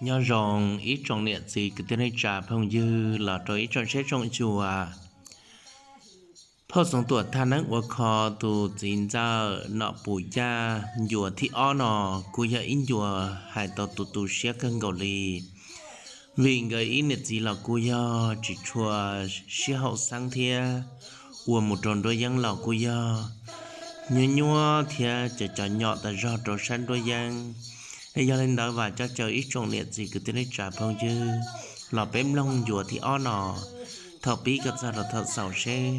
Nyob zoo ib tsoom niam txiv kwv tij neej tsa phooj ywg los rau ib tsoom saib tsoom xyuas. Phauj Xeev Tuam thaj neeb ua kho tus txiv ntxawm Nom Pum Yaj ncua thib ob no kuj yog ib ncua hais tau tus tu siab kawg nkaus li. Vim nkawd ib niam txiv los kuj yog tsis tshua sib haum xeeb thiab, ua mus rau nruab yeeb los kuj yog nyuab nyuab thiab cov cov nyom tas zog rau sab nruab yeeb. Yog li ntawd vam coj caw ib tsoom niam txiv kwv tij neej tsa phooj ywg los peb mloog ncua thib ob no, thaum pib kom txog rau thaum xaus seb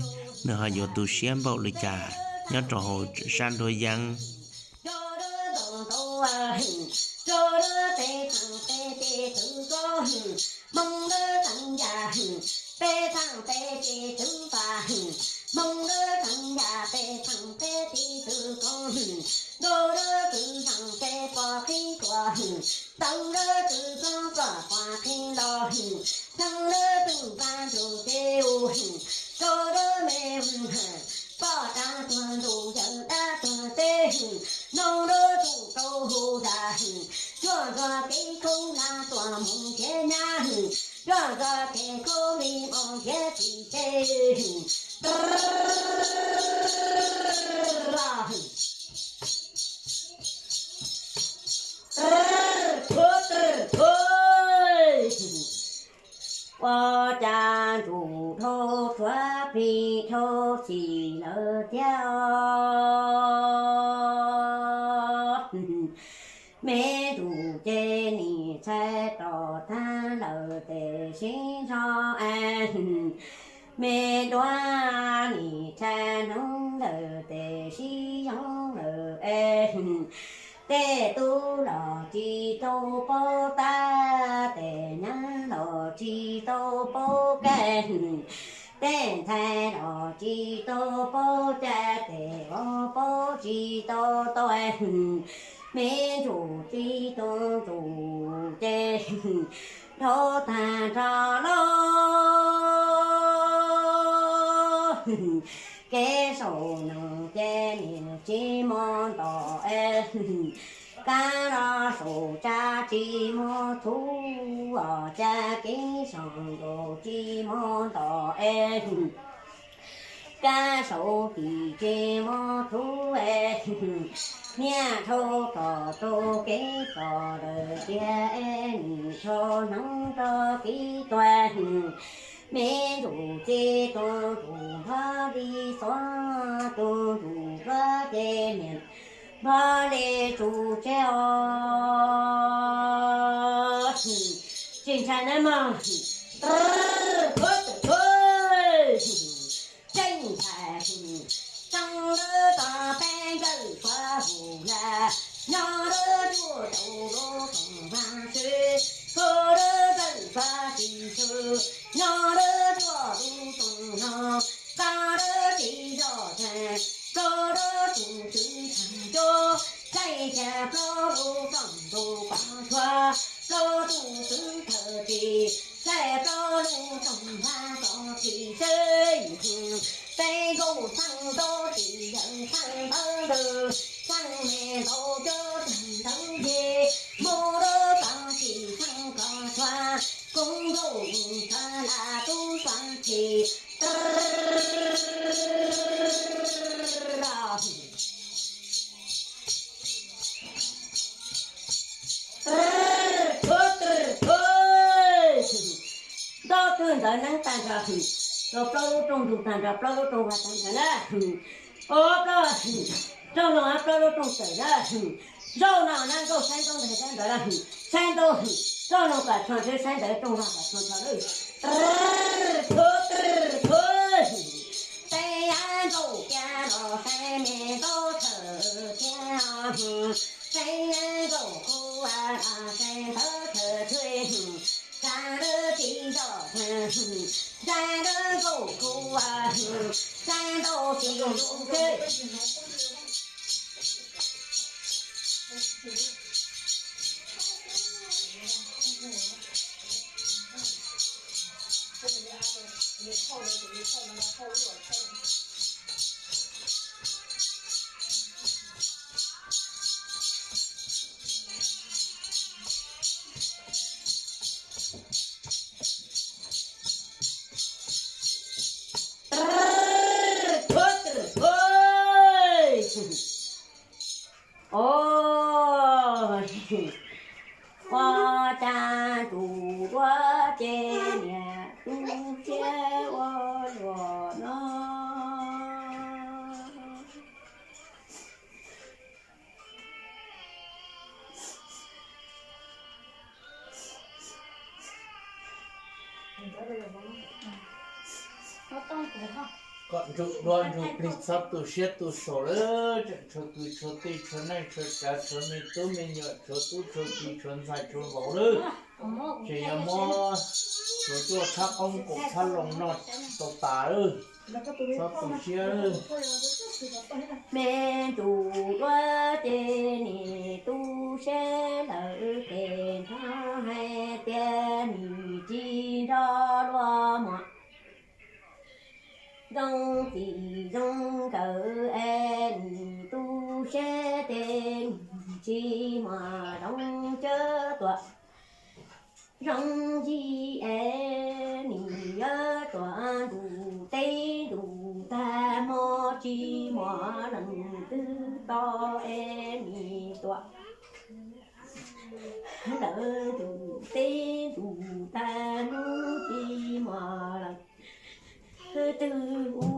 nws ho yuav tu siab npaum li cas nyob rau hauv sab nruab yeeb. Ua cas ntsuj dhau tshuav plig dhau xim lawm thiab os. Me ntsuj ces nim txhais rov tag lawm tes sib zog es, me duab nim txhais hneev lawm tes sib zog lawm es, tej tub los tsis tau paub tab, tej nyab los tsis tau paub kawg, tej ntxhais los tsis tau paub cai, tej vauv paub tsis tau tau, me ntsuj tsis tau ntsuj ces dhau tag nrho lauj. Kev saum noog ces nim tsis muaj ntov es, kab los saum tsab tsis muaj txhuv os, cas kev saum nkaus tsis muaj ntov es, kab saum tim tsis muaj txhuv es, niaj dhau tom rau kev tom lawm tiag es, nim dhau hneev rau kev tuag. Me ntsuj tsis tau ntsuj npog li xuav, tau ntsuj npog ces niam npog li tsuj tseg os. Tsis ntshai nawb mog. Tseeb ntshai, tseeb lawv tau peb nkawm pab hu la, nyob lawv tuaj tau lub toom vaj tse, hu lawv nkawm pab tsis tshwm, nyob lawv tuaj lub toom no, pab lawv tsis zoj tag, pab lawb tus tswv tag nco, txaij xya plaub lub toom ntuj pab tshua, plaub tus tswv thawj tsis, txaij plaub lub toom vaj tso tsis tseeb, peb nkauj txheej ntaub tsis yawg txheej ntawv ntws, txheej me ntaub cov txheej ntawv ye, mus lub txoj tsis txheej koj tshua, koob nkauj txheej la tub txoj tsis. Ntaub twg ntawd neeb tag nrho, rau plaub lub rooj ntug tag nrho, plaub lub rooj vag tag nrho na. Ob plaub, rooj no plaub lub rooj tawm na. Zaum no na nkauj saib ntaub ntawv saib ntawv na, saib ntaub, zaum no kom txhua ntawv saib ntawv rooj vag kom txhua ntawv lawm. Peb nkauj kiag los saib me ntaub thawm thiab, peb nkauj kuj los saib ntawv thawm thiab, tsa lawv tsis zoj, tsa lawv nkauj kuj, tsa ntaub tsis zoo zoo thiab. Ua cas tus duab ces niam tu siab ua luaj no. Kom ntsum dua ntsum plig txhob tu siab tu saum lawm, tseem tshuav kwv tshuav tij tshuav neej tshuav tsav tshuav me tub me nyuam tshuav tub tshuav ki tshuav ntxhais tshuav vauv lawm. Ces yog muab tshuav cuaj txhab qoob kaum txhab loo noj tau tas lawm. Txhob tu siab. Me ntsuj duab ces nim tu siab lawm ces nrog hais tias nim tsis nrog luag mus. Zoo txim zoo nkawm es nim tu siab ces nim tsis mus zoo cab tuam. Zoo yig es nim yuav tuam ntuj teb ntuj tag hmo tsis muaj leej twg tos es nim tuam. Ntawm ntuj teb ntuj tag hnub tsis muaj leej twg hu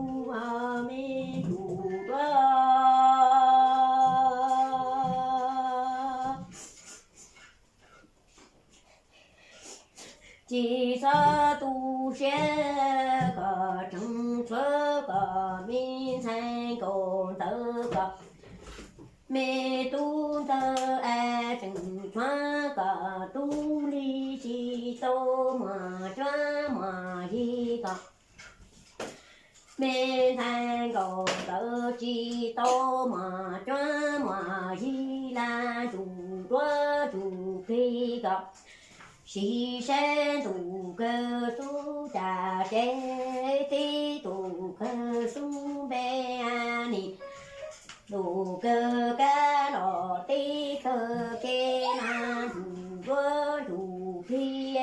me ntsuj duab. Tsis txhob tu siab kom tseem tshuav kom me ntxhais nkaus ntawd kom me tub ntawd es tseem tshuav kom tub li tsis tau muaj cuab muaj yig kom me ntxhais nkaus ntawd tsis tau muaj cuab muaj yig laj ntuj duab ntuj plig kom sim saib ntuj kawg xub cas ces tib ntuj kawg xub npe nim ntuj kawg kab los tib kawg kev laj ntuj duab ntuj plig.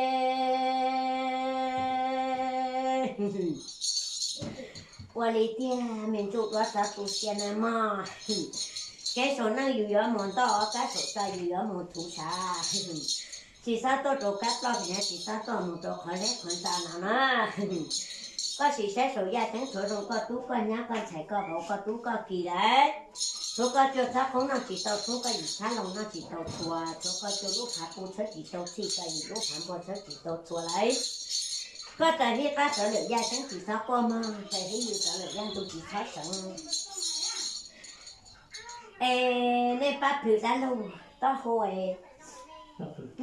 Ua li tiag me ntsuj duab txhob tu siab na mog. Kev saum neej yus yuav mus ntoj, kab saum toj yus yuav mus thuv sav. Tsis txhob tuaj rau kab ploj, tsis txhob tuaj mus rau qhov zeb qhov ntxa no na. Koj sim saib saum yaj ceeb tshuav zoo koj tub koj nyab koj ntxhais koj vauv koj tub koj ki lawm. Tshuav koj cuaj txhab qoob noj tsis tau txhub, koj yim txhab loo noj tsis tau txhua, tshuav koj cuaj lub phav pub txhawb tsis tau txhij, koj yim lub phav npua txhawb tsis tau txhua lawm. Koj txawm ib qab sawv lawm yaj ceeb tsis txhob quaj mog, txawm ib yus sawv lawm yaj ntuj tsis txhob seev. Es nej pab plhws dab laug taub hau,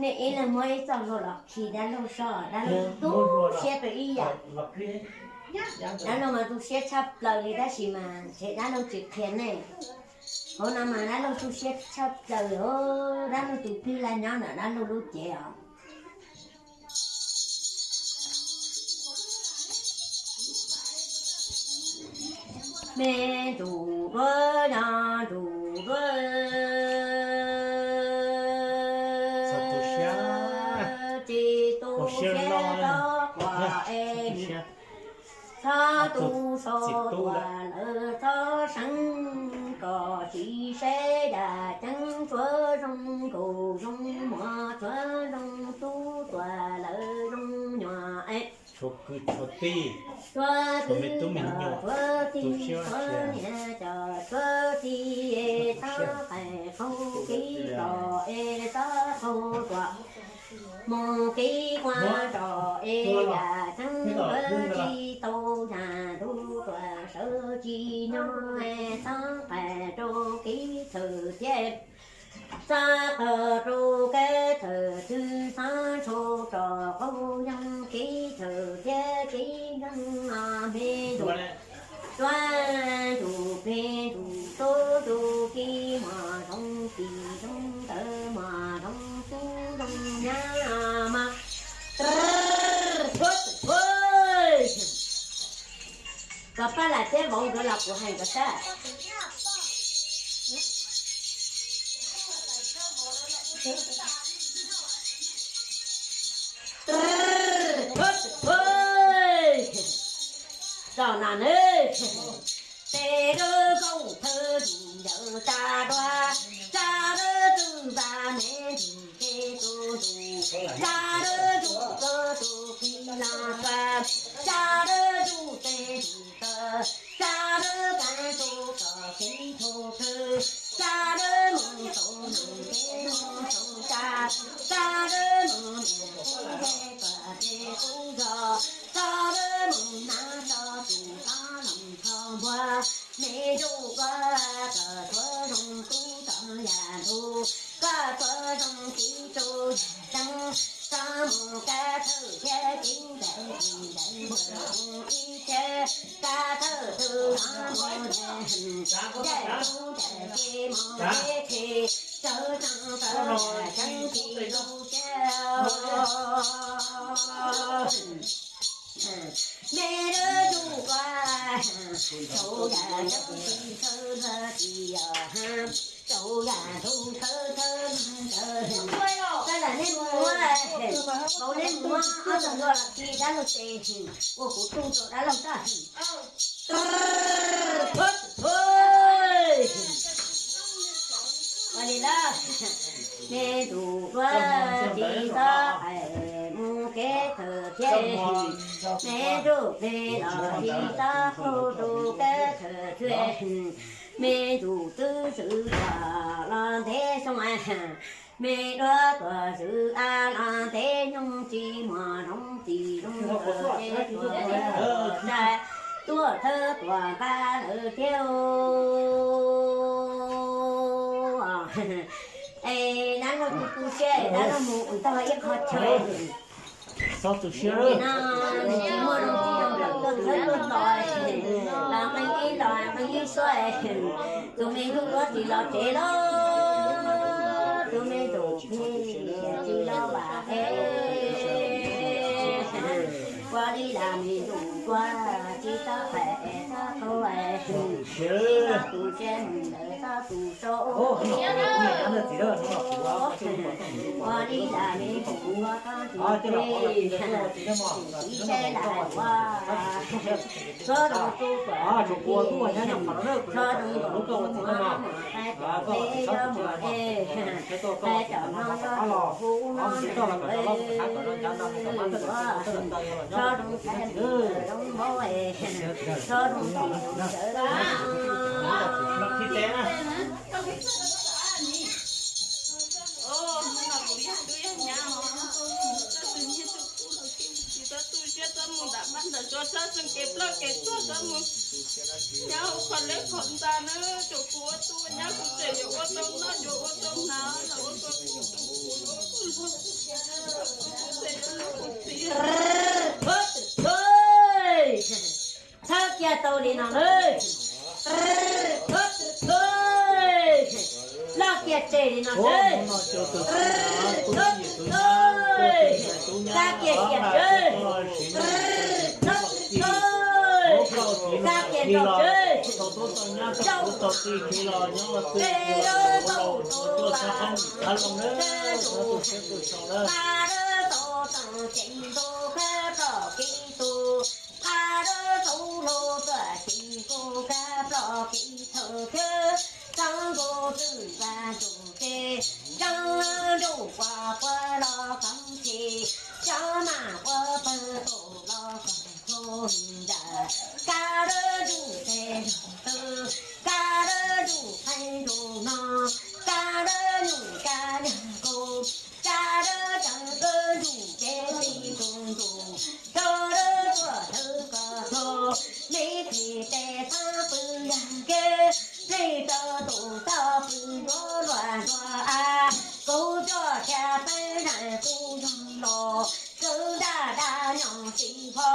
nej ib leeg muab ib txoj hlua los khi dab laug soj, dab laug tu siab rau ib yam. Dab laug mas tu siab tshaj plaws li tab sis mas ntshe dab laug tsis qhia nej. Hauv no mas dab laug tu siab tshaj plaws os, dab laug tus plig laj nyob ntawm dab laug lub cev os. Me ntsuj duab yog ntsuj duab tsis tu siab txhob quaj es txhob tu so tuaj lawm txhob seev kom tsis saib yaj ceeb tshuav zoo nkaus zoo muaj tshuav zoo tub tuaj lawm zoo nyuam es tshuav kwv tshuav tij, tshuav kwv tshuav tij, tshuav niam cov tshuav txiv es txhob qais qaug kev kom es txhob qaug tuaj mus kev quaj nrog es yaj ceeb tshuav tsis tau yaj ntuj tuaj sawv tsis nyob es txhob qais rau kev thawm thiab txhob qais rau kev thawm twg txhob ntshau rau qaug yoog kev thawm thiab kev nkeeg no me ntsuj duab ntsuj plig ntsuj tub ntsuj ki muaj zoo txim zoo nkawm muaj zoo tub zoo nyab mas. Koj pab lam thiab vauv nkawd los kuv hais nkawd sab. Tso na ne. Tes rau koj thawj tus yawg tsa dua, tsa dua tus tsa me Sab dawb zus koj tus qis los koj, sab dawb zus tes zus koj, sab dawb koj tus koj kev thov kawg, sab dawb mus tau mus kev mus tau sab, sab dawb mus mus kuv nte koj tes kuv zos, sab dawb mus hnav tso tus koj los kho npua, me ntsuj koj koj tsuav zoo tub tso yam ntug, koj tsuav zoo txiv tsuj yam tseeb, tso mus kab thawj thiab cev ncaim tis ncaim ncaim mus ib tsheb, kab thawj twg no mus ncaim, ncaim kub ncaim ces mus teb tshis, sawv tsees sawv yam tseeb tsis lub cab. Me lub tus kua, tsaus yam ntawd tsis txhawj ntawd tsis yog, tsaus yam ntawd txhawj txhawj ntawd. Tab lam nej mus muab, mus nej mus muab ob txog ntua los tsis dab laug tes, ua kuv tu rau dab laug tag. Ua li lawm, me ntsuj dua tsis txhob hais mus kev thawj thiab, me ntsuj plig los tsis txhob hu tus kev thawj thiab, me ntsuj twb xwb los los ntev xyoo, me duab tuag xwb los ntev xyoo tsis muaj zoo tsis zoo, tuag thawj tuag nqa lawm thiab. Es dab laug tu tu siab, dab laug mus ntog ib qho chaw. Txhob tu siab, no nws tsis muaj zoo tsis zoo rau koj thawb tuaj tos, los qee ib los qee ib suab, tus me ntsuj duab tsis los tsev los, tus me ntsuj plig tsis los vam es, ua li lawm me ntsuj dua tsis txhob hais txhob qhuas, txhob tu siab ntawd txhob tu so. Ua li lawm me ntsuj dua txhob tu siab, txiv seb lawm ua, txhob zoo tu kom, txhob zoo kom kuv muab muab hais kom peb yuav mus es, hais kom no yog kuv no, txhob zoo thaij mus zoo npaum es, txhob zoo tsis zoo sawv los. Hnub no kuv yog tub yog nyab os, txawj tus nyiag tus kub los tsis txhob tu siab, txhob mus nram mab nram tsua, txhob txeem kev ploj kev tuag, txhob mus nyob hauv qhov leb qhov ntxa na. Tsuas kuv ua tub ua nyab kuv tseem yuav ua tau noj yuav ua tau hnav los ua tau kuv tus kuv los kuv tseem yog kuv txiv. Txhob kiag tau li no na. Loj kiag tseg li no seb. Kab kiag kiag seb. Kab kiag nrog seb. Rau peb lub tau tus qab rau tau tseem ntu qab rau kev tu, qab rau tau los txawm tsis ntu qab rau kev thawj thiab, txhob ntu twm nqa ntu ces, txhob ntu quas quas los qhov ces, txhob mam quas pawg tus los qhov qhov nram, kab rau ntu ces ntu tu, kab rau ntu qhais ntu no, kab rau ntu kab nyag ntu, kab rau tseem kab ntu ces tib ntu ntu, txhob rau tuaj thawj koj txhob, me plig tes txhob pw yag kev, plig rau tus txhob pw nruab luag nruab av, kuv tsuas tshaj peb nais kuv yog los, kwv ntaj dab nyob tsis npho,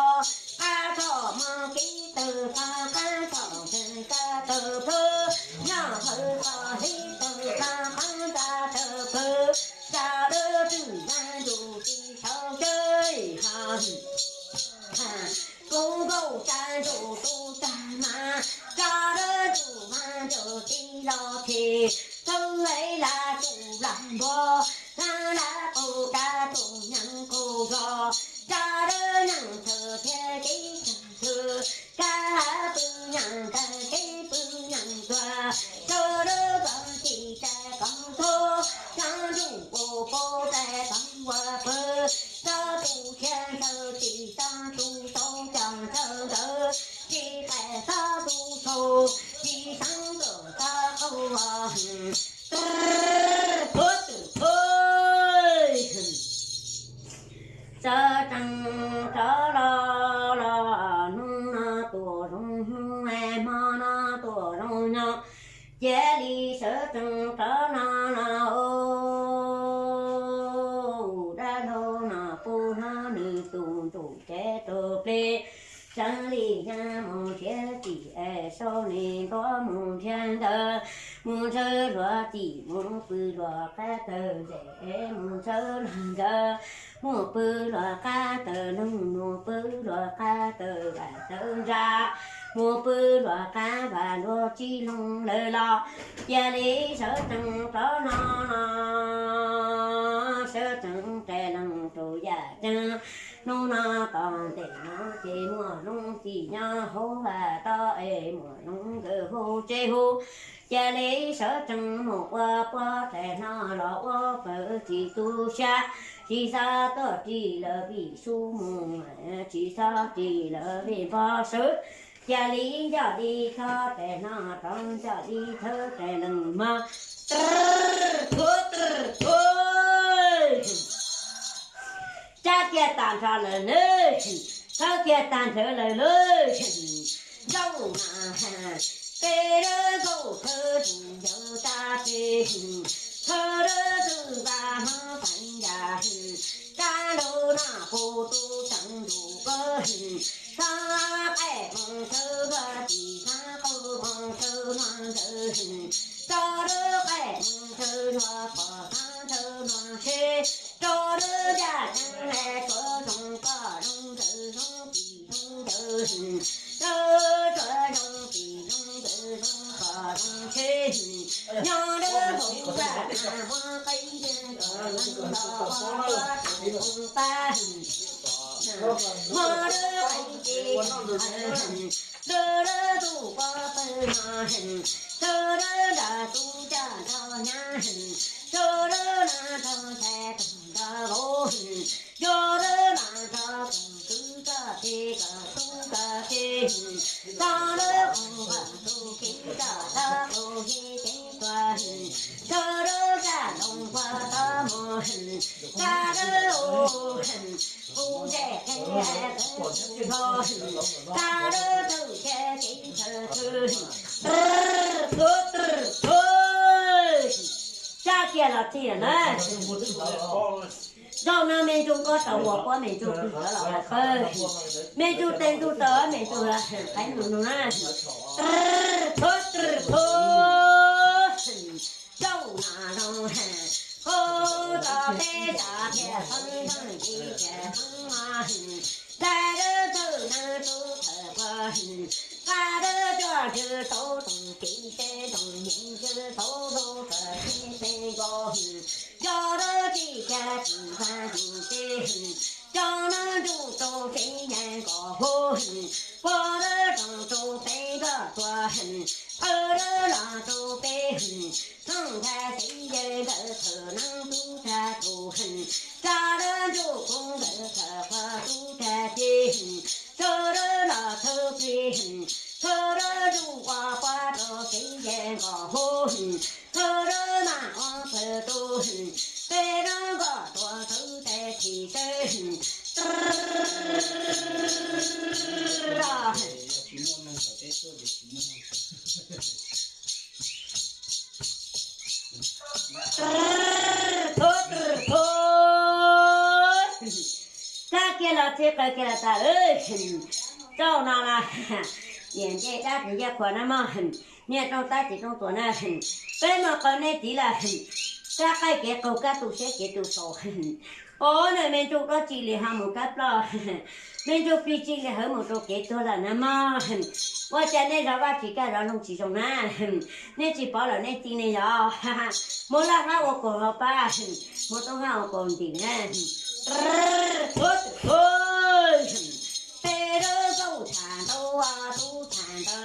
qab txhob mog kev tawg qab, qab txhob nteg kab tawg plawg, nyob hawv txhob hliv tawg qab, qab ntaj tawg plawg, tsa dawb twm ntaj ntu tsis tshauv tsawb ha. Kuv nkaus tsa ntu tus tag mas, tsa dawb tus mas ntu tib los tshis, txawb hais laj tus lag npua, lag laj tus dab tus nyeem kuv zos, tsa dawb nyeem thawj thiab kev tag thawj, kab pw nyeem tag kev pw nyeem tuag, tsa dawb koj tsis tsa koj txhob, tsa ntuj ua pab tsa txeev ua pawg, txhob tu siab ntshaw tsis txhob tu tau cov ntshaw ntawd, tsis pais txhob tu sau, tsis xeeb kom txhob qaug. Phuab twm phuab. Sawv tsees rov los los hnub no tuaj zoo hnub, hmo no tuaj zoo hmo, cia li sawv tsees rov no los dab laug no pub hlob nws tus ntsuj cev rau plig, seev li nyab mus nrhiav txim es sau li ntuav mus nrhiav ntawd, mus ntshaw luag txim mus pw luag qab tawg ntxem, mus ntshaw luag nkawd mus pw luag qab tawg noog, mus pw luag qab tawg vam tawg ntsa, mus pw luag qab vam luag tsis loog lawm los cia li sawv tsees rov no, sawv tsees tes lees rau yam ceeb. Hnub no tom ntej no ces muaj Looj Txim nyob hauv vaj tod es muaj Looj nkawd hu tsev hu, cia li sawv tsees mus ua pob tes no los ua pawg tsis tu siab, tsis xav tuaj ris lawv vim sub mus, tsis xav ris lawv vim npog sawv, cia li nco li tho tes no rov nco li thawb tes lees mog. Tw, phuab, tw, phuab. Tsab kiag tag nrho lawm lawm, thawb kiag tag nrho lawm lawm. Zaum no peb lub zaum thawb tus yawg tag peb, thawb lub twg nqa hmab feem yam, dab laug no kuv tus tseem tus koj, txhob qaij mus thawb luag txim, txhob qaug mus thawb luag nkawd, txhob lub qaij mus thawb luag pom, txhob thawb luag seb, rau lub yam ceeb es tsuav zoo koj zoo nkawd zoo txim zoo nkawd, rau tsuav zoo txim zoo nkawd zoo koj zoo seb, nyob lub hauv vaj na muab qeeb tiag kom leej los ua tus pab, muab lub qeeb tiag kom leej, rau lub tus pov pawg no, rau lub nram tus caj nrog nyab, rau lub no rau ntshe tus nrog vauv, yog lub no rau tus tub coj teb kom tub coj teb, txog lub qub kom tus kev coj txhob qub yej ceeb tuag, txog lub kaj ntoo puag tod mus, txog lub ub, kuv ntsej qe qe txog, txog lub tug thiab kev chaw tw, tw, tw, tw. Tsab kiag los txij lawm na. Zaum no me ntsuj duab tau ua puab me ntsuj plig los ua pawg, me ntsuj tes ntsuj taw me ntsuj qeeb nus nus na. Phuab, phuab, zaum no zoo, hu tau peb tsa thiaj pheej zeej tsis tias pheej mog. Ntxhais lub tawg neeg tub thawm puag, nqa lub cuaj ntsws tau toom kev seb toom yeej ntsws tau lub kawm kev seb nkaus, yog lub txij kiag tsis nqa tus kev, coj lub ntuj rau kev nyeem kom hu, pog lub rooj rau peb nkoj tuag, qhwv lub los rau peb, thooj ntag txiv yawg nkawd thawm neeb tub tag tus, tsa lub ntuj kub nkawd thawm qhov tub tag teg, thawm lub los thawm teg, thawm lub ntuj ua pab rau txiv yawg nkoj hu, thawm lub mas ua pawg tus, peb lub nkoj tuag thawm tes thim sawv. Tsab kiag los txij qaws kiag los tas lawm. Zaum no los niam ncej dab tsis ncej qhua na mog, niam rooj tab tsis rooj tuam na. Peb mus qaws nej txiv lawm, kab qaij kev qaug kab tu siab kev tu saum. Ov, nej me ntsuj duab tsim li ho mus kab ploj, me ntsuj plig tsim li hawv mus rau kev tuag lawm na mog. Ua cas nej zov vaj tsis kaj zov loog tsis zoo na, nej tsis pov lawm nej txij nej yog mus laj hab ua kaus hauv pab, mus tub hab ua kaus ntim na. Peb lub zaug tham ntau, tub tham ntau,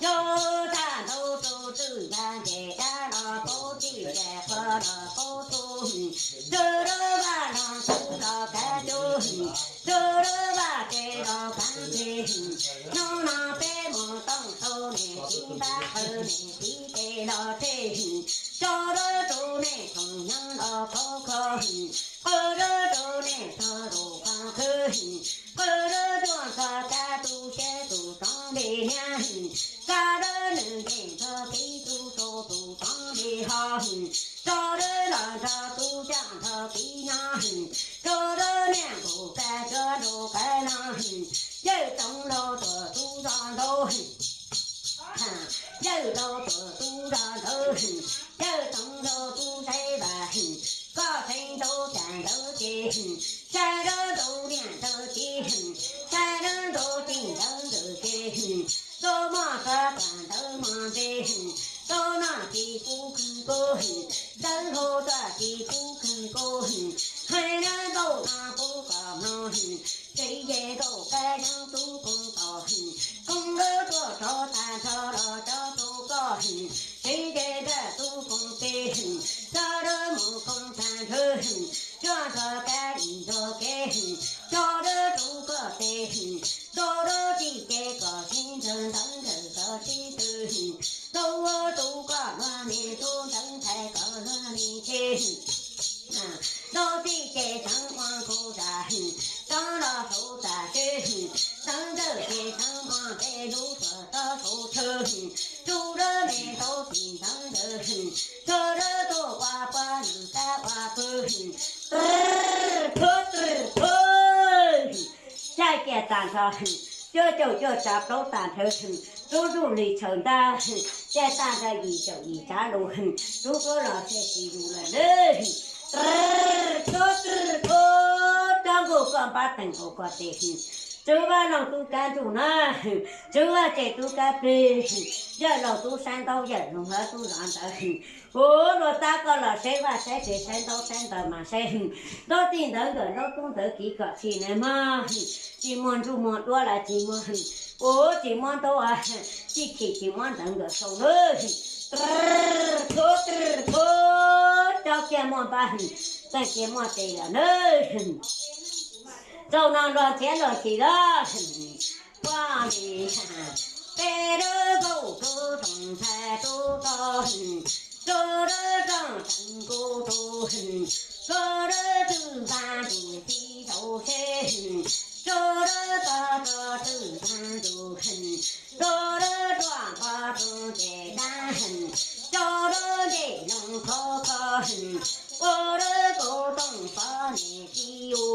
yog tham ntau rau twj nkaag ntes dab los paub txij tes qhua los paub tub, rau rau vaj los tub los kav tub, rau rau vaj tsev los kav tsev. Hnub no peb mus tooj tau niam txiv npab qw niam txiv tes los tseg, tso rau rau nej tsoom nyob los paub kho, qw rau rau nej txog rau qhov khwb, qw rau rau txog kab tub siab tus txoov li niab, tso rau nws nkeeg txog kev tub rau tus txoov li ho, tso rau los nrog tub coj nrog kev nyob, tso rau niam nkaum kab tsuab rau qab no, yawm txoov rau tuam tub zos ntau, yawm rau tuam tub zos ntau, yawm txoov rau tub saib vas, koj saib ntau cas ntawd ces, saib rau ntau niam ntawd ces, saib rau ntau tij ntawd ntawd ces, tau moj tso tas ntawd moj nte, tau noj tsis pub khwv kub, ntawd hau tso tsis pub khwv kub, hais rau ntau no pub kom mloog, tsev yeej nkaum kab yeeb tub koog tom, koog lub tuaj rov tag nrho los cov tub koj, tsev yeej nraj tub koog peb, tso rau mus koog tag nrho, tsuag nrog kab ib nrog kev, tso rau tub koj tes, tso rau tij ces kom sib ntsawg ntawv ntsawg kom sib tw, tau ua tub koj luag me tub ntawv ntxhais kom luag me tse, tau tij ces xeev ua nkaus zam, tau los hauv tas tse, tau ntawv ces xeev ua peb lub tuam tau hauv tshawv, tsuj lub me tau tij ntawv ntawd, tso rau tuaj ua pab nws tab ua pw, tw, tw, tw, caij kiag tag nrho, cuaj caum cuaj tsav plaub tag nrho, tub zuj li tshaws ntaj, caij tag nrho yim caum yim tsav lus, tub kub los xej tsis zus lawm lawm. Tub, tub, tub, tsob nkuj koj npab teem nkaus koj tes, Tswv Vaj Loog tub kab ntsuj na, Tswv Vaj Tsev tub kab plig, Yawm Laus tub saib ntaub yawm Loog hawv tub zov ntawd, kuv luag tab koj los saib vaj saib tsev saib ntaub saib ntawv mas saib, ntaub tij ntawv nkawm ntaub tub ntawv kiv kom txhij na mog, tsis muaj ntsuj muaj duab lawm tsis muaj, kuv tsis muab ntaub tij chim tsis muab ntawv nkawm sau lawm. Tub, tub, tub, tsob kiag muaj npab, txeej kiag muaj tes lawm na. Txaus no luag txiav luag chim lawm. Poj niam, peb lub kaum tub txoos ntxhais tub toj, rau lub rooj teev nkuj rau, rau lub twj vaj ntuj txiv tau seb, rau lub toj rau twj vaj ntuj, rau lub ruaj npov rau ncej dab, rau lub ncej loog khov kho, ua lub kaum tooj pov niam txiv u,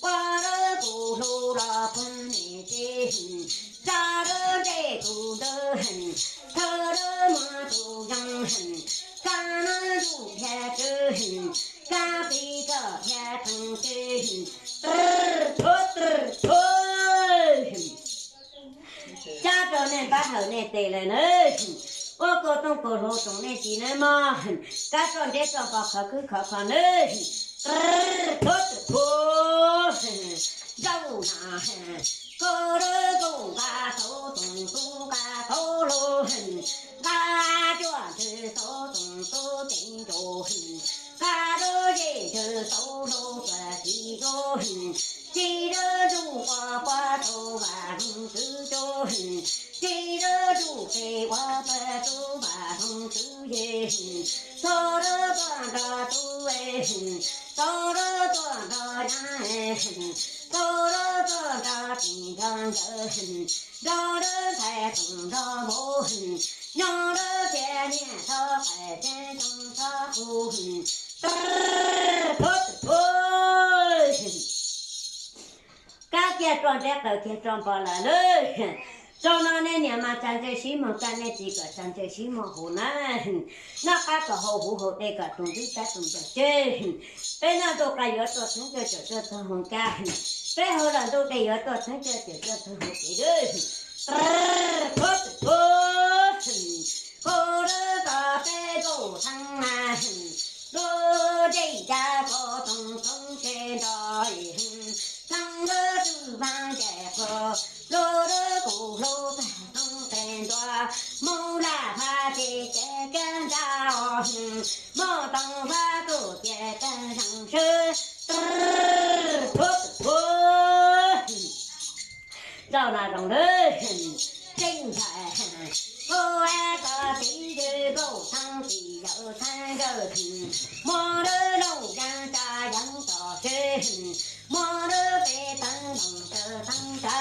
ua lub kaum hlu los pog niam txiv, tsa lub ncej tus ntawd, thawj lub muag tus yoog, tsa nab ntuj thiab tswv, tsa pib koj thiab tseeb tswv, tw, tw, tw. Cab rau nej npab hawm nej tes lawm na. Ua kaum tooj kaum hlu toom nej tsis na mog, kab roj nreb roj npo khov khwb khov kho na. Tub, tub, tub, zaum na, kaum lub kaum nqa tau toom tub nqa tau hlu, nqa cuaj ntwg tau toom tub ceev ncaus, nqa lub yej ntwg tau hlu txuas tsis zoo, tsis lub ntuj ua pab tau vam loog txwv tub, tsis lub ntuj peb ua pab tau vam loog txwv yej, txog lub tuaj nrog tub, txog lub tuaj nrog nyab, txog lub tuaj nrog tij nrog nkawm, nrog lub ntxhais txoos nrog vauv, nyob lub txiaj niam txhob qais txiaj ntoo txhob qus, tub, tub, tub. Kab kiag roj nreb qaws kiag roj npo lawm na. Txog no nej niam mas tsa ntsej sib muag kaj, nej txiv kom tsa ntsej sib muag huv na. Noj qab kom haus huv, haus dej kom tus ntub tab tus ncaws tseg. Peb noj ntuj qab yuav tuaj txheeb cuaj caum cuaj txog hauv kab, peb haus los ntuj dej yuav tuaj txheeb cuaj caum cuaj txog hauv kev. Hu lub tog peb nkaus theeb na, lub ntsej ca ko too txoob tseg nro, theeb lub twj vaj ncaim qho, lub lub kuv hlub tag too tes ntua, Hmoob Laj Phaj ces ces kab nra os, Hmoob Zoo lawm, tseem ntshai, hu es koj tiv yws nkauj txheeb txiv yawm txheeb nkawd, muaj lub looj yeeb tsa yeeb tso tseg, muaj lub peb teev loos tawv teev tsa,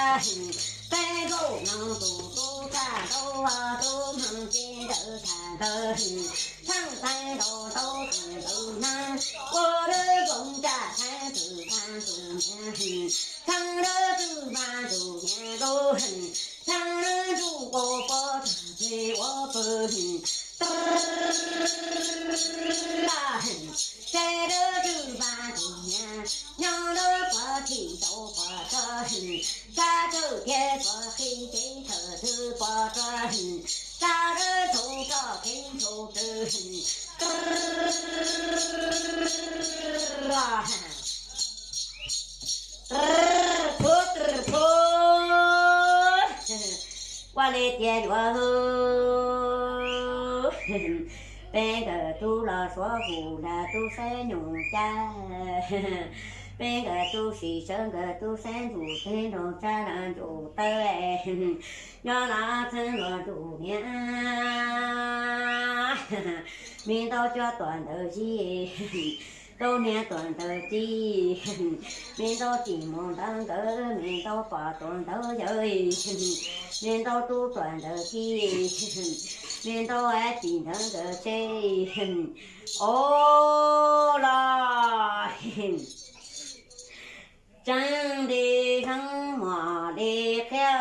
peb nkauj noog tus tub tshaj nraud tub hmoov ces ntawd tshaj ntawd, txheeb txheeb nraud nraud tus ntawd na, ua lub koom tsa txheeb tus txheeb tus niam, txheeb lub txwj vaj tus niam nkaus, txheeb lub ntsuj pos pov tag ces ua pawg, tag, ces lub txwj vaj tus niam nyob lub pov thij tau pov tsuag, sab tawg thiab pov qhib ces tawg twb pov tsuag, sab lub tshauv roj qhib tshauv twg, phuab phuab, ua li tias yuav hu, peb nkawd tub los suav hu nrag tub saib nyuj cas, peb nkawd tub sim sawv nkawd tub saib ntsuj teb nrog tshaj los ntsuj tawb, nyob los txheeb los ntsuj niam, me ntau cuab tuam ntawd ci, ntau niam tuam ntawd ci, me ntau tim mus ntawd nkawd, me ntau pom tuam ntawd yawg, me ntau tub tuam ntawd ci, me ntau tim ntawd nkawd seb, o, los tseeb li heev mam li qhia,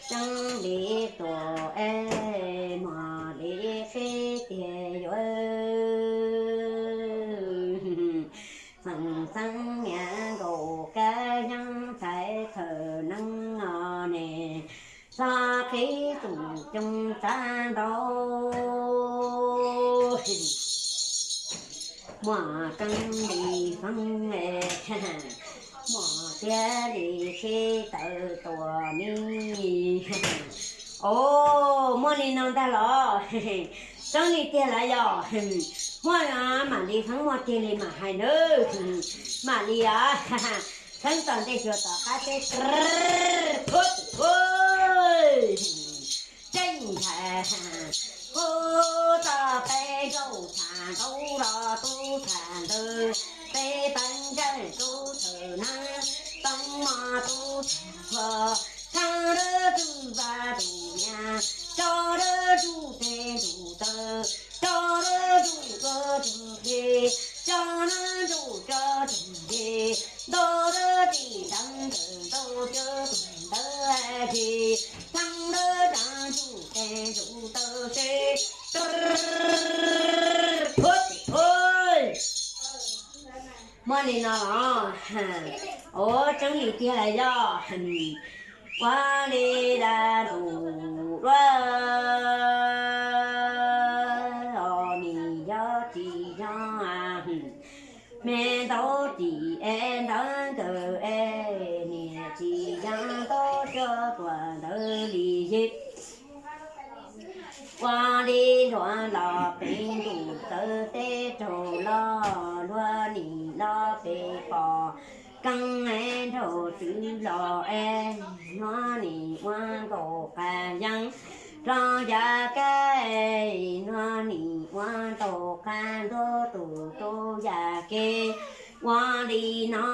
tseeb li tuam es mam li qhia tias yuav txheeb txheeb niam nkaus kab yeeb ntxhais txhawm neeb os ne, txhob qhib tus coob tsav nraud. Muaj tseeb li feeb, muaj thiaj li qhib tawv tuam ni. O, muaj li no ntag los? Tseeb li tiag lawm yog? Muaj, mam li feeb muaj tiag li mam hais nawb. Mam li os. Feeb tom ntej xyuas tom qab seb. Phuab phuab, tseem ntshai, hu tau peb nkauj tshaj nraud los tub tshaj ntawd, peb peev ntseeg tub tshaj na, peev mos tub tshaj, tshaj lub txwj vaj tus niam, tso lub tsuj teg ntsuj taw, tso lub tsuj tso tsuj teg, tso lub tsuj tso tsuj teg, ntaus lub txij ntawd ntawd ntaus cov tus ntawd teg, tshaj lub tsuj teg ntsuj taw teg, phuab phuab. Muaj li no los? Ua tseeb li tiag lawm yog? Ua li lawm tus duab os, nim yog tsis yog me ntau tim es ntawd nkawd es niam tsis yog ntaus cov tuam ntawd li yog. Ua li luag los pem ntuj txawv teb raug los, luag nim los pem pom keeb es nraug twb los es, luag nim ua nkaus qas yeeb rau yav kab, luag nim ua nkaus qas ntuj tus rau yav kev. Ua li no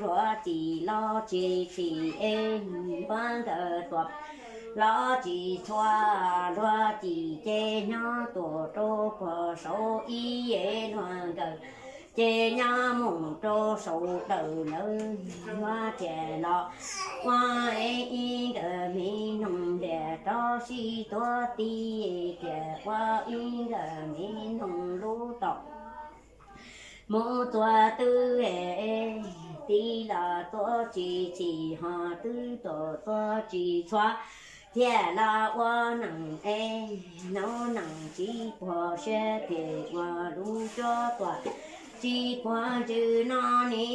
luag tsis los tsis txhim es, luag nkawd tuam los tsis txhua, luag tsis ces nyob tuam rau puag saud ib es, luag nkawd ces nyob mus rau saud tawm lawm. Luag tias los ua ib nkawd me noog ntiag rau sib tuav tib, tias ua ib nkawd me noog lub tom mus txuas twb es, tib los tuav tsis txhim ho twb tuam tuav tsis txhua, thiaj los ua neeg es, hnub nees tsis puag siab tias ua lub cuab tuam tsis puag ntsws no ni.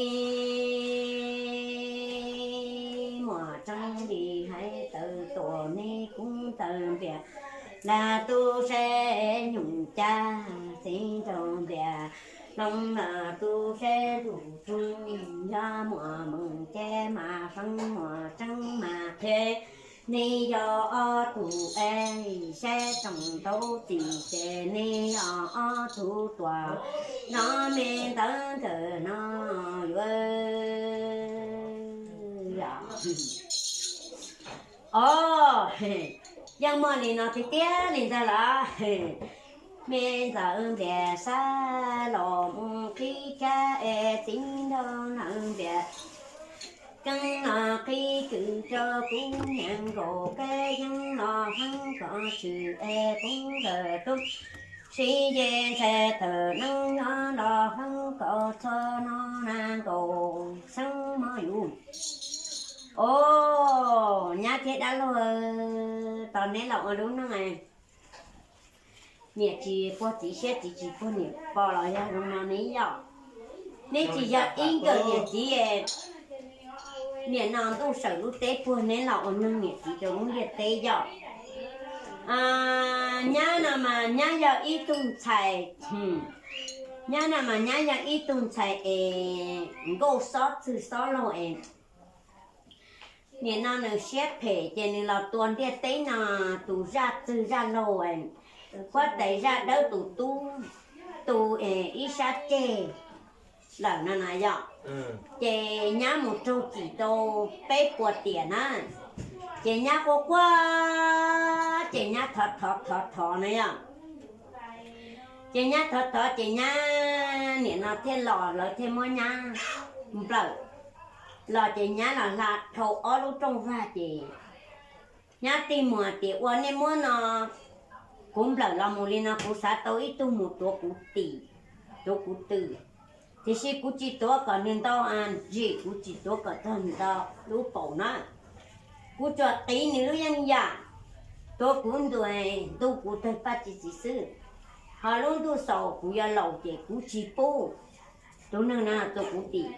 Muaj tseeb li hais tawm tuam me kub tawm npias, lam tub saib nyuj cas txiv nraug npias, Hloov lawm tus seb tus tug, yog muaj meej ces mas hloov, muaj tseeb mas qhia. Nej yog ob tug es saib tsoom tau txim ces nej yog ob tug tuag, no me ntawv nkawm no yuav yog. Os, yeej muaj li no tiag tiag li ntag los? Me ntxawm npias xab los mus qhib kab es txiv nraug nawb npias. Keeb los qhib kws rau kuv niam nkaus, peb yeeb los heeb kom tshwm es poob ntawm tub. Sib ye nthe tawm neeb nyob los heeb kom txhob no na nkaus xeeb mog yus. Os, nyab thiab dab laug, tos neb los ua lub neej, niam tsis puag txiv siab, txiv tsis puag niam pos los yog zoo no ne yom? Neb tsis yog ib nkawm niam txiv, niam no ntuj sawm lub teb puag neb los ua neeg niam txiv rau lub ntiaj teb yom? Nyab no mas nyab yog ib tug ntxhais, nyab no mas nyab yog ib tug ntxhais es nkauj xob txwg xob laug es nim no nws siab phem ces nws los tua ntiaj teb no tus zaj txwg zaj laug, huab tais zaj dawb tus tub, tus ib sab ceg lawm no na yom. Ces nyab mus raug txim tau peb puas tiam na, ces nyab quaj quaj, ces nyab thov thov thov thov na yom. Ces nyab thov thov ces nyab nim no thiaj los, lawv thiaj muab nyab nplawm los ces nyab los hla dhau ob lub rooj vag ces nyab tig mus tias ua nej muab no, kuv nplawm los mus li no kuv xav tau ib tug mus tuav kuv tim, tuav kuv tw, tiam sis kuv tsis tuav kom nws ntau ntsim, kuv tsis tuav kom txog nws ntau lub paum na. Kuv tsuas qiv nws lub yeeb yam, tuav kuv ntu, ntu kuv tawg paj txi txiv xwb. Ho lub ntuj xaus kuv yuav laus ces kuv tsis pub tus neeg no tuav kuv tim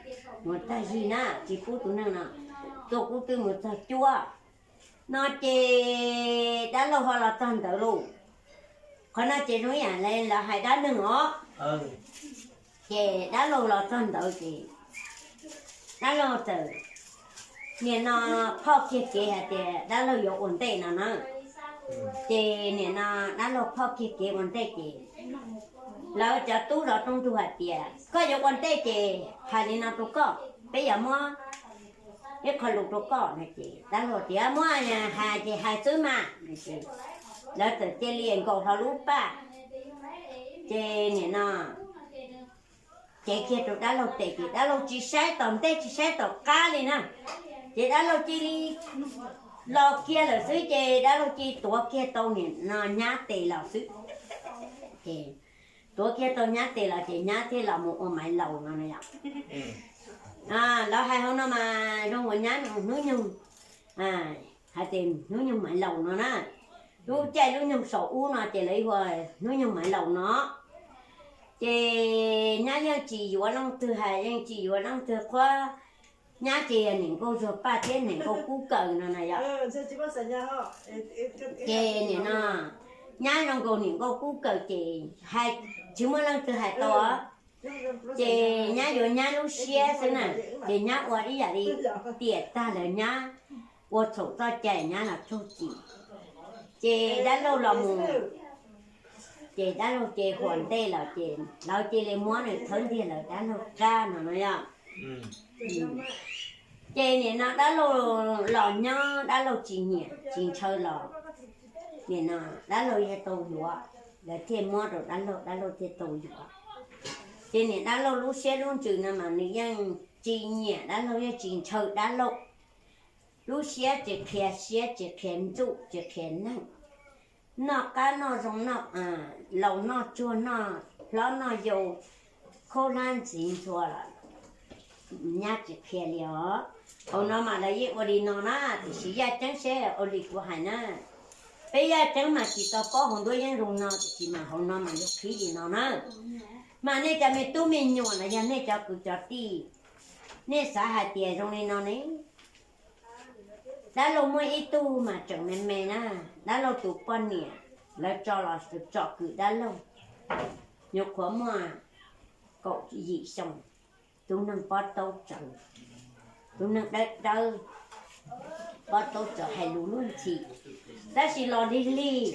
mus tag zig na, tsis pub tus neeg no tuav kuv tw mus txog cuab. No ces dab laug ho los txog ntawd lauj. Qhov no ces zoo ib yam li lawv hais dab neeg os. Ces dab laug los txog ntawd ces dab laug txawm, nim no phoj kiag kev hais tias dab laug yuav ua ntej no na. Ces nim no dab laug phoj kiag kev ua ntej ces lawv cov tub zov rooj ntug hais tias koj yuav ua ntej ces hais li no rau koj, peb yuav muab ib qho lus rau koj no ces dab laug tias muab hais ces hais xwb mas. Lawv txawm cia li nkaus hlo lub paj, ces nim no cev kiag rau dab laug tes ces dab laug tsis saib tom ntej tsis saib tom qab li na, ces dab laug cia li los kiag lawm xwb ces dab laug cia li tuav kiag tau nim no nyab tes los xwb. Ces tuav kiag tau nyab tes los ces nyab thiaj los mus ua maiv laus no na yom. Lawv hais hauv no mas zoo ua nyab hnub nyoog, hais tias hnub nyoog maiv laus no na. Lub caij lub nyoog saum ub no ces lawv hu ua hnub nyoog maiv laus no. Ces nyab yeej tsis yuav leej twg hais, yeej tsis yuav leej twg qhuab. Nyab ces yog niam nkauj zuag paj thiab niam nkauj kub kaws no na yom. Ces nim no nyab zoo nkaus niam nkauj kub kaws ces hais tsis muaj leej twg hais tau. Ces nyab yuav nyab lub siab xwb na, ces nyab ua ib yam li tiam tag lawv nyab ua txhaum txoj cai nyab los raug txim. Ces dab laug los mus, ces dab laug ces huam ntej lawm ces lawv cia li muab nws thawb ntiag lawm dab laug qab no no yom. Ces nim no dab laug los nyob dab laug tsis nyiam tsis ntshaw los, nim no dab laug yeej tau yuav, lawv thiaj muab rau dab laug, dab laug thiaj tau yuav. Ces nim dab laug lub siab lub ntsws no mas nws yeej tsis nyiam dab laug, yeej tsis ntshaw dab laug. Lub siab tsis qhia siab, tsis qhia ntsuj, tsis qhia neeg, noj qab noj zoo, noj laus noj tsuag, noj hlob noj yau, khaub hlab ntxiv ntxhua los nyab tsis qhia li os. Hauv no mas lawv yeej ua li no na, tiam sis yaj ceeb seb ua li kuv hais na. Peb yaj ceeb mas tsis tau paub hauv nruab yeeb zoo no, tiam sis mas hauv no mas yog qhib li no na. Mas nej cov me tub me nyuam los yog nej cov kwv cov tij, nej xav hais tias zoo li no ne, dab laug muaj ib tug mas tseem me me na, dab laug tus poj niam lawv tso los tso kwm dab laug, nyuam qhuav muaj kaum yim xyoo, tus neeg pob taub tsawv, tus neeg dawb dawb, pob taub tsawv hais lus lub ntxhi, tab sis los lig lig.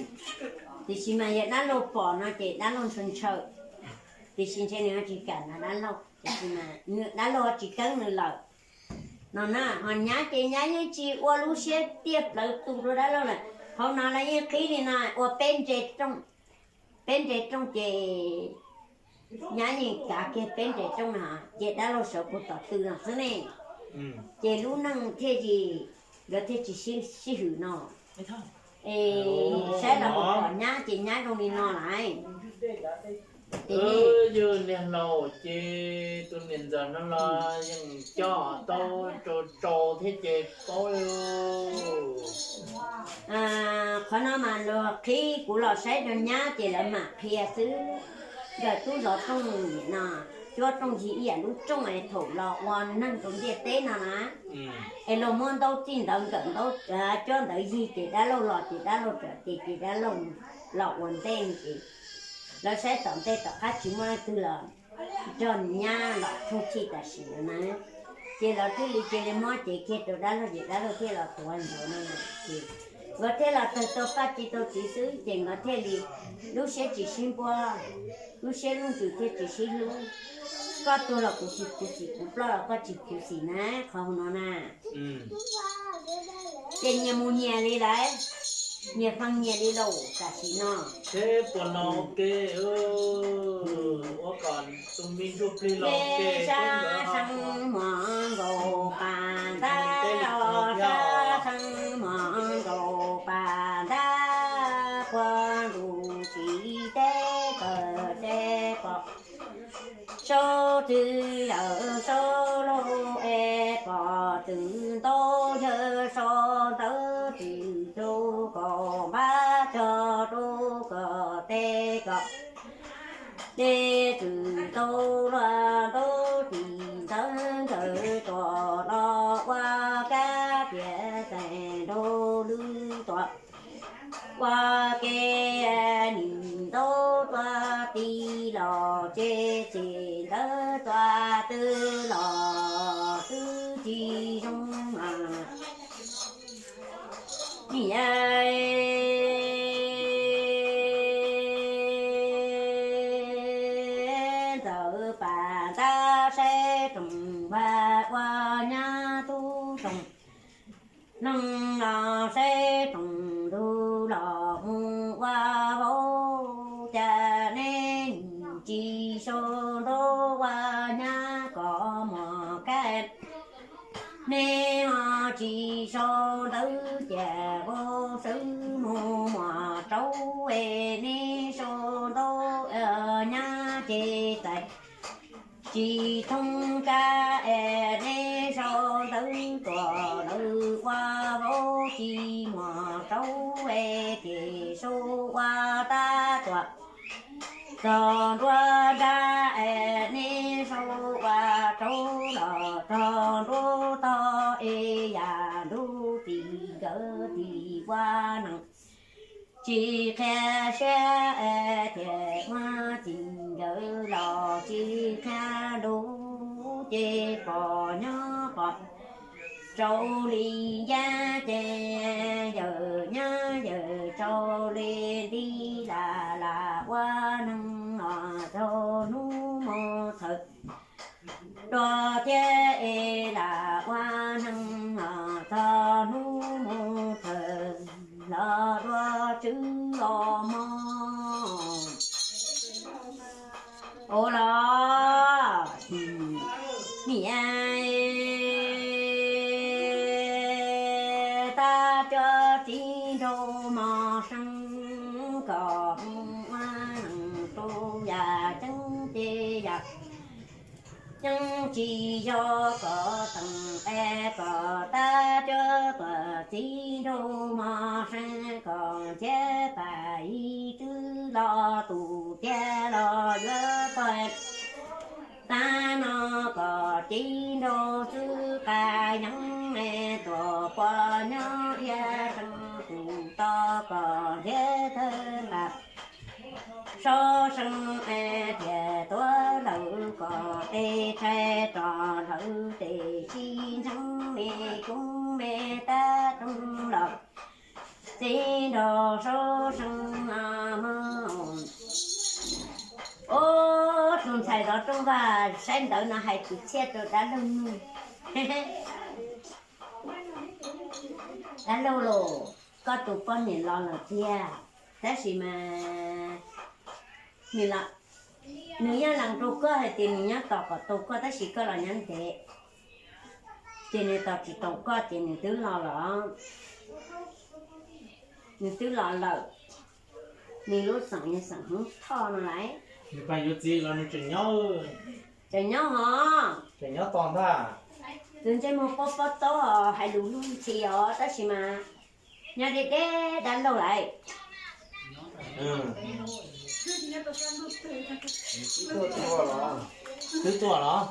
Tiam sis mas yog dab laug pom no ces dab laug ntshaw ntshaw, tiam sis ntshe nws ho tsis kam no dab laug, tiam sis mas nws dab laug ho tsis keeb nws lawm no na. Ho nyab ces nyab yeej tsis ua lub siab tiaj plawv tu rau dab laug lawm. Hauv no lawv yeej qhib li no ua peb nte rooj, peb nte rooj ces nyab yeej kav kiag peb nte rooj no ces dab laug sawv puag tom tw no xwb ne. Ces lub neej thiaj li, nkawd thiaj tsis sib hwm no. Es saib los mus pom nyab ces nyab zoo li no lawm. Ces yog niag laus ces tus niam ntxawm no los yeej coj tau tsau tsau thiab ces paub. Qhov no mas luag qhib kuv los saib rau nyab ces lawv mam qhia xwb. Nkawm tub zov tooj nim no, cuab rooj yig ib yam lub rooj es thaum los ua neeg rau ntiaj teb no na, es luag muab ntaub txij ntawd nkawm ntaub cuab ntawd yig ces dab laug los ces dab laug tawm ces ces dab laug los ua ntej ces lawv saib tom ntej tom qab tsis muaj leej twg los nrog nyab los thooj txhij tam sim no na. Ces lawv thiaj li cia li muab cev kiag rau dab laug ces dab laug thiaj los tuav ncuav no na. Ces nkawd thiaj los tawg tau paj tsi tau txiv xwb ces nkawd thiaj li lub siab tsis sib npuab, lub siab lub ntsws thiaj tsis sib hlub. Koj tuag los kuv tsis khuv xim, kuv ploj los koj tsis khuv xim na, qhov no na. Ces nyias mus nyias li lawm, nyias hloov nyias li lauj tam sim no. Seb puas los ua ke, ua kom tus me ntsuj plig los ua ke. Sab seev mom nkaus pas ntab, sab seev mom nkaus pas ntab, quaj ntuj tsis teb kawm teb pom. Saub twg yawm saub lauj es pom twm ntaub yawg saub ntawd twm rau kom npab cog rau kom teb kom. Dej twm tau luag ntaub tis ntawd nkawd tuam los ua kab piav txais nraug lwm tuam. Ua ke nim ntaub tua ti los ces txim ntawd tua twb los twb tsis zoo. Niam ntxawm pas ntab saib rooj vag ua nyab tub rooj, neeg los saib rooj ntug los mus ua vauv, cas neb tsis sau ntaub ua nyab kom mos kab, neb ho tsis sau ntawv ces vauv sawv mus muas rauv es neb sau ntaub nyab ces txais tsis thoob kab es neb sau ntawv tuam lawv ua vauv tsis muas rauv es ces sau ua tab tuam txog nruab nrab es neb sau ua rauv los txog nruab tog es yam nrub txim nkawd tsis ua neeg. Tsis qhia siab es thiaj muab txim nkawd los tsis qhia lus ces pom nyob pom rau li yab ces yawm nyob yawm rau li nti lam lam ua neeg os rau hnub mus thawm dua thiab es lam ua neeg os txog hnub mus thawm los dua tswv los mog. Ua los niam tab cov txiv nraug mos seev kom mus ua neeg rau yam ceeb ces yam ceeb tsis yog kom teem es kom tab cov tuam txiv nraug mos seev kom nrhiav pam yig twb los tus tiag los yuav tog. Tab no kom txiv nraug xwb qas yeeb es tuam pos nyob dhia seev tus tog kom nrhiav thawj nqa. Saub seev es tias tuav lawm kom tes tshais rog lawm tes tsis ntseeg me koob me tab roog lawm, txiv nraug saub seej no mog. Ub, tus ntxhais zov rooj vag saib ntawv no hais kwv txhiaj rau dab laug mog. Dab laug los, koj tus poj niam los lawm tiag, tab sis mas nws yeej lees rau koj hais tias nws nyob tos kom tau koj tab sis koj los nyob ntev, ces nws tos tsis tau koj ces nws twb los lawm. Nws twb los lawm, nws lub xeem yog xeem Hmoob Thoj no lawm. Tseem nyob hos, tseem nyob tos ntag. Tus ntsej muag pob pob taub hais lus luag ntxhi os tab sis mas nyob deb deb dab laug lawm. Twb tuaj los?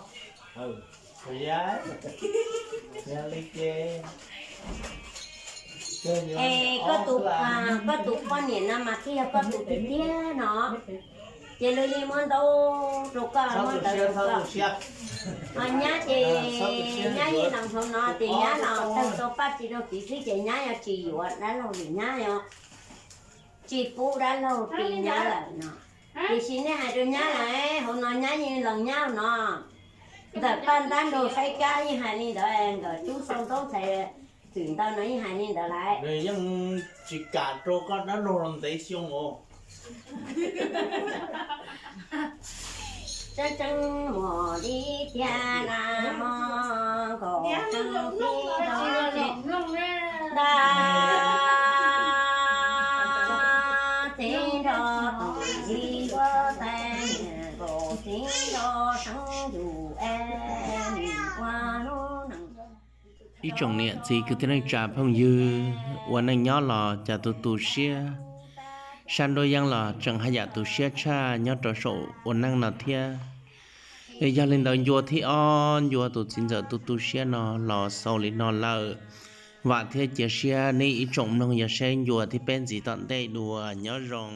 Es koj tus, koj tus poj niam no mas twb yog koj tus tiag tiag no, ces luag yeej muab ntaub rau koj, muab ntawv rau koj. Ho nyab ces nyab yeej los hauv no ces nyab los tawg tau paj tsi rau txiv xwb ces nyab yuav tsis yuav dab laug li, nyab yuav tsis pub dab laug ti nyab lawm no. Tiam sis nej hais rau nyab lawm, hauv no nyab yeej lees nyab no. Ntawm paj ntab nraug saib kab yeej hais li ntawd, nkawd tub sau ntaub ntxhais twm ntawd no yeej hais li ntawd lawm. Nws yeej tsis kam rau koj dab laug los ntev xyoo os. Tseeb tseeb muaj li tiag na mog, nkaus tseeb tib rau li ntag, tib nrog tus txiv huab tais, nkaus tib nrog seeb yus es nim ua lub neej. Ib tsoom niam txiv kwv tij neej tsa phooj ywg, ua neej nyob los cas tu tu siab, sab nruab yeeb los tseem haj yam tu siab tshaj nyob rau saum ua neej no thiab. Es yog li ntawd ncua thib ob ncua tus txiv ntxawm tu tu siab no los xaus li no lawm. Vam thiab cia siab nej ib tsoom mloog yog saib ncua thib peb ntxiv tom ntej dua, nyob zoo.